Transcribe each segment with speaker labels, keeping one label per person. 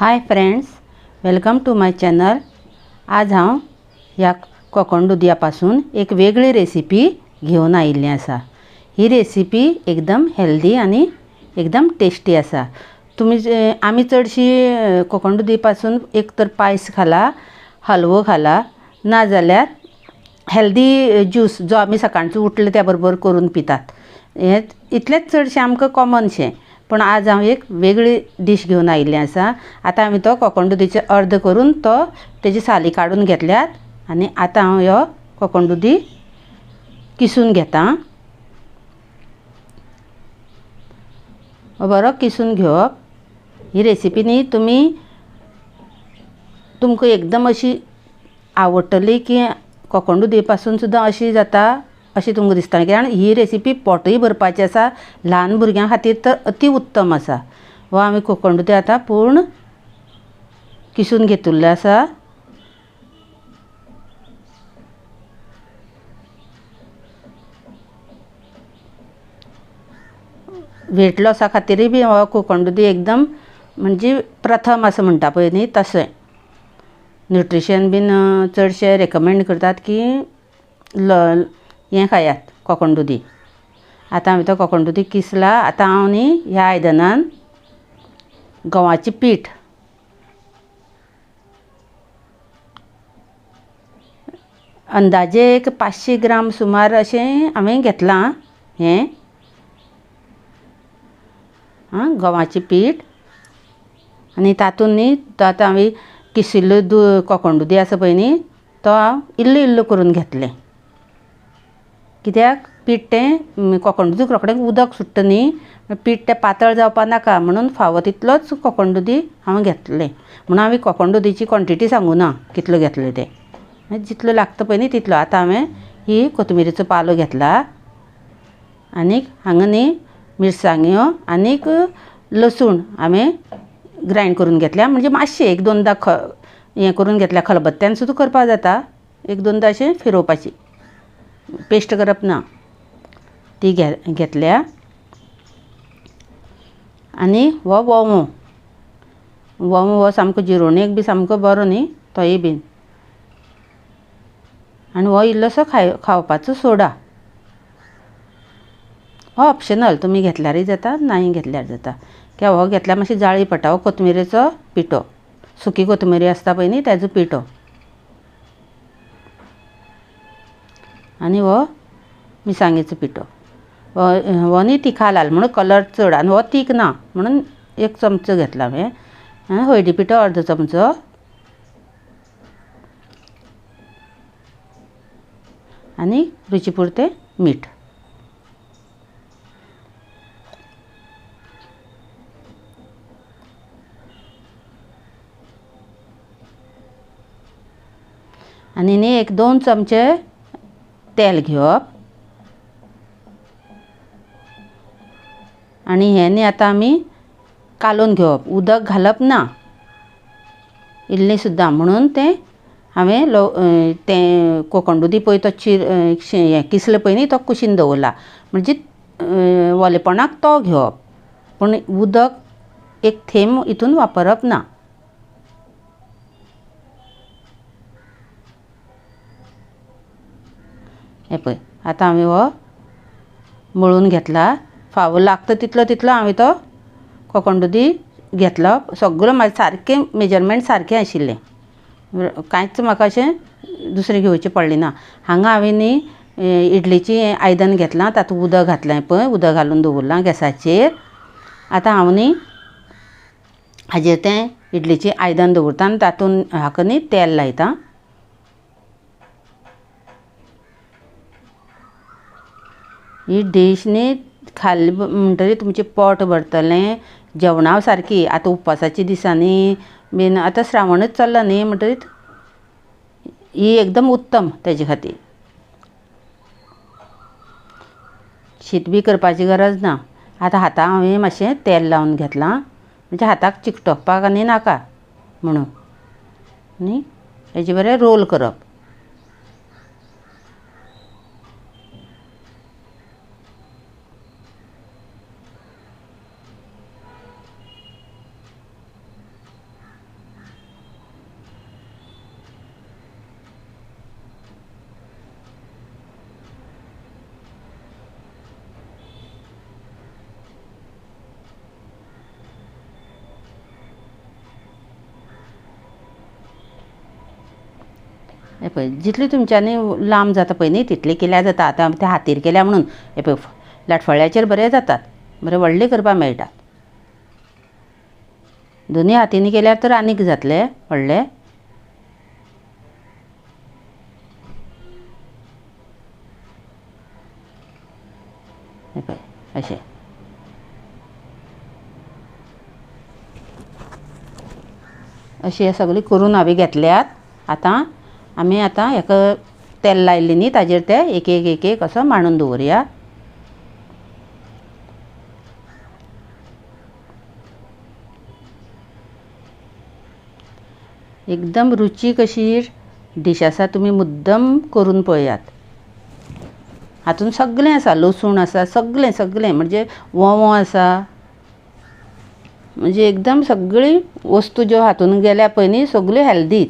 Speaker 1: Hi friends, welcome to my channel. आज हांव ह्या कोकण दुदया पासून एक वेगळी रेसिपी घेवन आयिल्ली आसा। ही रेसिपी एकदम हेल्दी आनी एकदम टेस्टी आसा। तुमी आमी चडशी कोकण दुदी पासून एक तर पायस खाला, हलवो खाला, ना जाल्यार हेल्दी ज्यूस जो आमी सकाळचो उठले त्या बरोबर करून पितात। हें इतलेंच चडशें आमकां कॉमनशें, पूण आज हांव एक वेगळी डीश घेवन आयिल्ली आसा। आतां हांवें तो कोकण दुदीचे अर्द करून तो तेजी साली काडून घेतल्यात आनी आतां हांव ह्यो कोकण दुदी किसून घेता। बरो किसून घेवप। ही रेसिपी न्ही तुमी तुमकां एकदम अशी आवडटली की कोकण दुदी पासून सुद्दां अशी जाता अशें तुमकां दिसता, कारण ही रेसिपी पोटूय भरपाची आसा, ल्हान भुरग्यां खातीर तर अति उत्तम आसा। हो आमी कोकण दुदी आतां पूर्ण किसून घेतिल्लो आसा। वेट लॉसा खातीरय बी हो कोकण दुदी एकदम म्हणजे प्रथम आसा म्हणटा पळय न्ही तशें। न्युट्रिशन बीन चडशे रेकमेंड करतात की हें खायात कोकण दुदी। आतां हांवें तो कोकण दुदी किसला। आतां हांव न्ही ह्या आयदनान गंवाचें पीठ अंदाजे एक 500 ग्राम सुमार अशें हांवें घेतलां। हें आं गंवाचें पीठ आनी तातूंत न्ही तो आतां हांवें किसिल्लो कोकण दुदी आसा पळय न्ही तो हांव इल्लो इल्लो करून घेतलें। कित्याक पीठ तें कोकण दुदीक रोखडें उदक सुट्टा न्ही, पीठ तें पातळ जावपा नाका म्हणून फावो तितलोच कोकण दुदी हांवें घेतलें। म्हणून हांवें कोकण दुदीची क्वॉन्टिटी सांगू ना कितलो घेतलें तें, जितलो लागता पळय न्ही तितलो। आतां हांवें ही कोथमिरीचो पालो घेतला आनीक हांगा न्ही मिरसांग्यो आनीक लसूण हांवें ग्रायंड करून घेतल्या, म्हणजे मातशें एक दोनदां हें करून घेतल्या। खलबत्त्यान सुद्दां करपाक जाता, एक दोनदां अशें फिरोवपाची, पेस्ट करप ना, ती घेतल्या। आनी हो वोंवो, वोंवो हो सामको जिरोणेक बी सामको बरो न्ही तोय बीन। आनी हो इल्लोसो खावपाचो सोडा, हो ऑप्शनल, तुमी घेतल्यारय जाता नाय घेतल्यार जाता। कित्याक हो घेतल्यार मातशी जाळी पडटा। हो कोथमिरेचो पिठो, सुकी कोथमिरी आसता पळय न्ही तेजो पिठो। आनी हो मिरसांगेचो पिठो, हो न्ही तिखा लाल म्हणून कलर चड आनी हो तीख ना म्हणून एक चमचो घेतला हांवें। हळदी पिठो अर्द चमचो आनी रुची पुरतें मीठ। आनी न्ही एक 2 चमचे तेल घेवप आनी हें न्ही आतां आमी कालोवन घेवप, उदक घालप ना इल्लें सुद्दां। म्हणून तें हांवें तें कोकण दुदी पळय तो हें किसलें पळय न्ही तो कुशीन दवरला, म्हणजे वोलेपणाक तो घेवप, पूण उदक एक थेंब हितून वापरप ना। हें पळय आतां हांवें हो मळून घेतला। फावो लागता तितलो तितलो हांवें तो कोकण दुदी घेतलो। सगळो म्हाजें सारकें मेजरमेंट सारकें आशिल्लें, कांयच म्हाका अशें दुसरें घेवचें पडलें ना। हांगा हांवें न्ही इडलीचें आयदन घेतलां, तातूंत उदक घातलें पळय, उदक घालून दवरलां गॅसाचेर। आतां हांव न्ही हाजेर तें इडलीचें आयदन दवरता आनी तातूंत हाका न्ही तेल लायता। ही डीश न्ही खाली म्हणटरीर तुमचें पोट भरतलें, जेवणा सारकी। आतां उपासाच्या दिसांनी बीन आतां श्रावणच चल्ला न्ही म्हणटरीर ही एकदम उत्तम तेजे खातीर। शीत बी करपाची गरज ना। आतां हाताक हांवें मातशें तेल लावन घेतलां, म्हणजे हाताक चिकटोवपाक आनी नाका म्हणून न्ही। हेजे बरें रोल करप। हें पळय जितली तुमच्यांनी लांब जाता पळय न्ही तितली केल्यार जाता. आतां आमी ते हातीर केल्या म्हणून हें पळय लाटफळ्याचेर बरें जातात, बरें व्हडले करपाक मेळटात. दोनूय हातींनी केल्यार तर आनीक जातले व्हडले. हें पळय अशें. अशें हें सगळें करून हांवें घेतल्यात. आतां आमी आतां हेका तेल लायलें न्ही ताजेर ते एक एक एक एक असो मांडून दवरया. एकदम रुचीक अशी डीश आसा, तुमी मुद्दम करून पळयात. हातून सगळें आसा, लसूण आसा, सगळें सगळें म्हणजे वोंवो आसा, म्हणजे एकदम सगळी वस्तू ज्यो हातून गेल्या पळय न्ही सगळ्यो हेल्दी.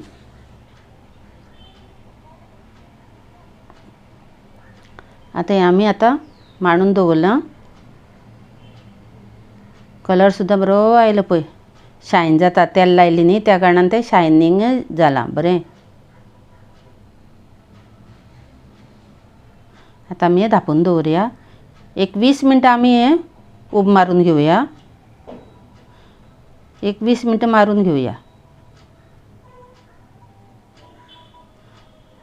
Speaker 1: आतां हें आमी आतां मांडून दवरलां. कलर सुद्दां बरो आयलो पळय, शायन जाता. तेल लायलें न्ही त्या कारणान तें शायनींग जालां बरें. आतां आमी हें धांपून दवरया. एक 20 मिनटां आमी हें उब मारून घेवया. एक 20 मिनटां मारून घेवया.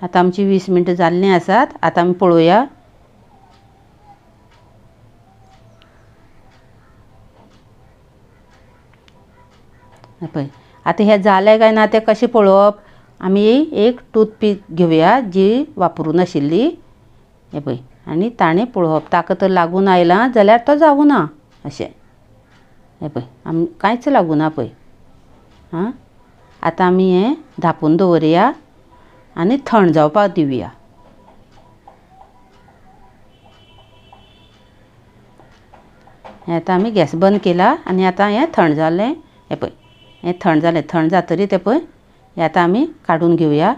Speaker 1: आतां आमची 20 मिनटां जाल्लीं आसात. आतां आमी पळोवया. पळय आतां हें जालें काय ना तें कशें पळोवप, आमी एक टूथपीक घेवया जी वापरूं नाशिल्ली. हें पळय आनी ताणें पळोवप, ताका तर लागून आयलां जाल्यार तो जावूं ना अशें. हें पळय आमी कांयच लागूं ना पळय. आं आतां आमी हें धांपून दवरया आनी थंड जावपाक दिवया. हें आतां आमी गॅस बंद केला आनी आतां हें थंड जालें. हें पळय हें थंड जालें. थंड जातरी तें पळय हें आतां आमी काडून घेवया.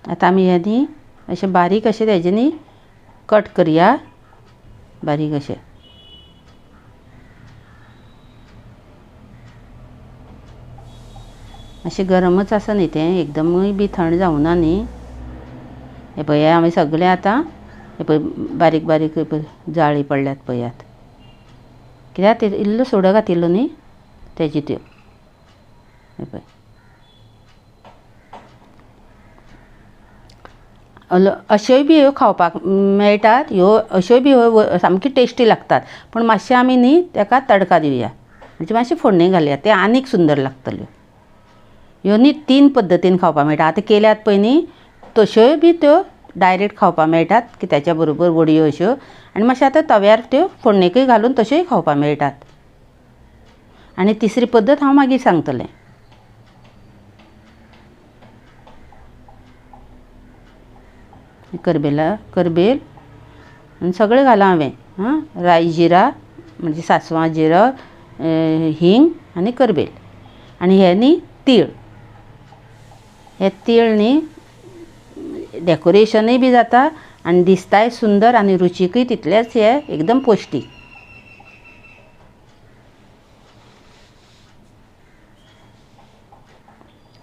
Speaker 1: आतां आमी हें न्ही अशें बारीक अशें तेजें न्ही कट करया, बारीक अशें. मातशें गरमच आसा न्ही तें, एकदमूय बी थंड जावना न्ही. हें पळय आमी सगळें आतां हें पळय बारीक बारीक पळय जाळी पडल्यात पळयात. कित्याक ते इल्लो सोडो घातिल्लो न्ही तेजी त्यो. हें पळय अश्योय बी ह्यो खावपाक मेळटात, ह्यो अश्योय बी ह्यो सामकी टेस्टी लागतात. पूण मातशें आमी न्ही तेका तडका दिवया, म्हणजे मातशें फोडणी घालया, तें आनीक सुंदर लागतल्यो. ह्यो न्ही 3 पद्दतीन खावपाक मेळटा. आतां केल्यात पळय न्ही तश्योय बी त्यो डायरेक्ट खावपाक मेळटात कित्याच्या बरोबर वडयो अश्यो, आनी मातशें आतां तव्यार त्यो फोडणेकय घालून तश्योय खावपाक मेळटात. आनी तिसरी पद्दत हांव मागीर सांगतलें. करबेला करबेल आनी सगळें घालां हांवें. आं राय जिरा म्हणजे सासवां जिरो, हिंग आनी करबेल. आनी हे न्ही तीळ, हे तीळ न्ही डेकोरेशनूय बी जाता आनी दिसताय सुंदर आनी रुचीकय तितलेच हे एकदम पौश्टीक.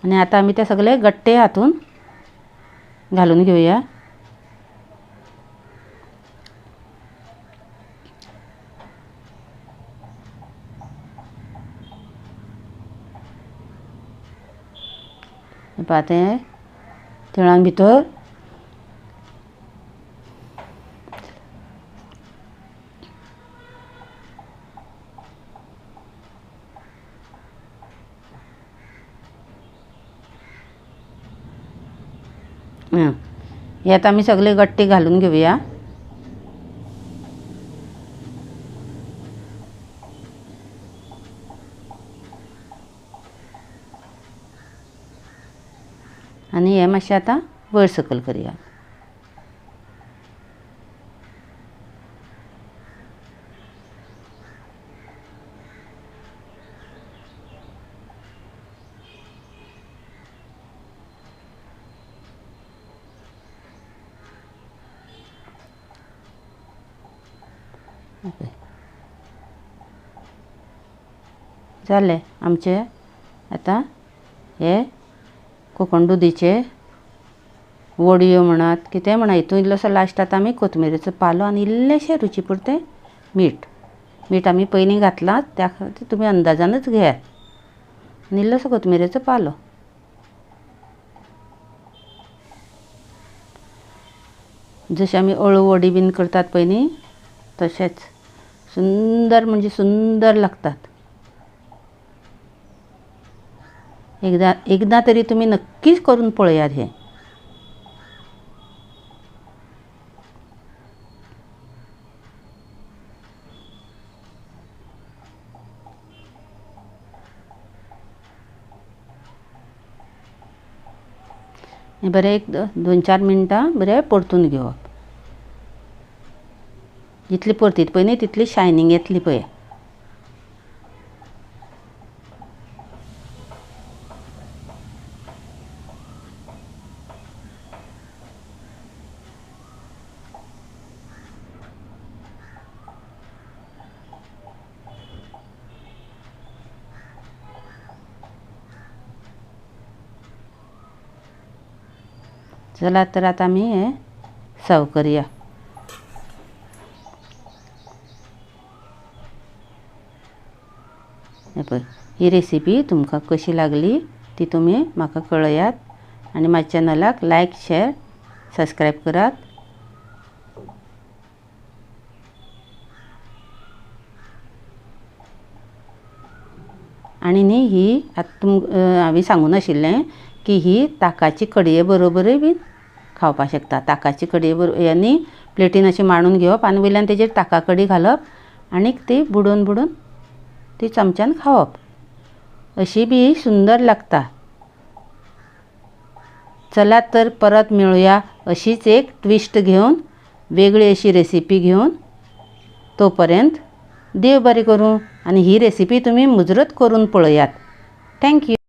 Speaker 1: आनी आतां आमी ते सगळे गट्टे हातून घालून घेवया. आतां तिळान भितर हे आतां आमी सगळे गट्टे घालून घेवया. आनी हे मातशें आतां वयर सकयल करया. जालें आमचें आतां हे कोकण दुदीचे वडयो म्हणात कितेंय म्हणा. हितून इल्लोसो लास्ट आतां आमी कोथमिरेचो पालो आनी इल्लेशें रुची पुरतें मीठ. मीठ आमी पयलीं घातलां, त्या खातीर तुमी अंदाजानच घेयात. आनी इल्लोसो कोथमिरेचो पालो. जशें आमी अळू वडी बीन करतात पळय न्ही तशेंच सुंदर म्हणजे सुंदर लागतात. एकदां एकदां तरी तुमी नक्कीच करून पळयात हें. बरें एक 2-4 मिनटां बरें परतून घेवप. जितली परतीत पळय न्ही तितली शायनींग येतली पळय. चला तर आता आमी हें सर्व करया. हें पळय ही रेसिपी तुमकां कशी लागली ती तुमी म्हाका कळयात आनी म्हाज्या चॅनलाक लायक शेर सबस्क्रायब करात. आनी न्ही ही आतां हांवें सांगूं नाशिल्लें की ही ताकाची कडये बरोबरूय बीन खावपाक शकता. ताकाची कडये बरोबर आनी प्लेटीन अशें मांडून घेवप आनी वयल्यान तेजेर ताका कडी घालप आनी ती बुडोवन बुडोवन ती चमच्यान खावप. अशी बी सुंदर लागता. चला तर परत मेळुया अशीच एक ट्विस्ट घेवन, वेगळी अशी रेसिपी घेवन. तो पर्यंत देव बरें करूं आनी ही रेसिपी तुमी मुजरत करून पळयात. Thank you.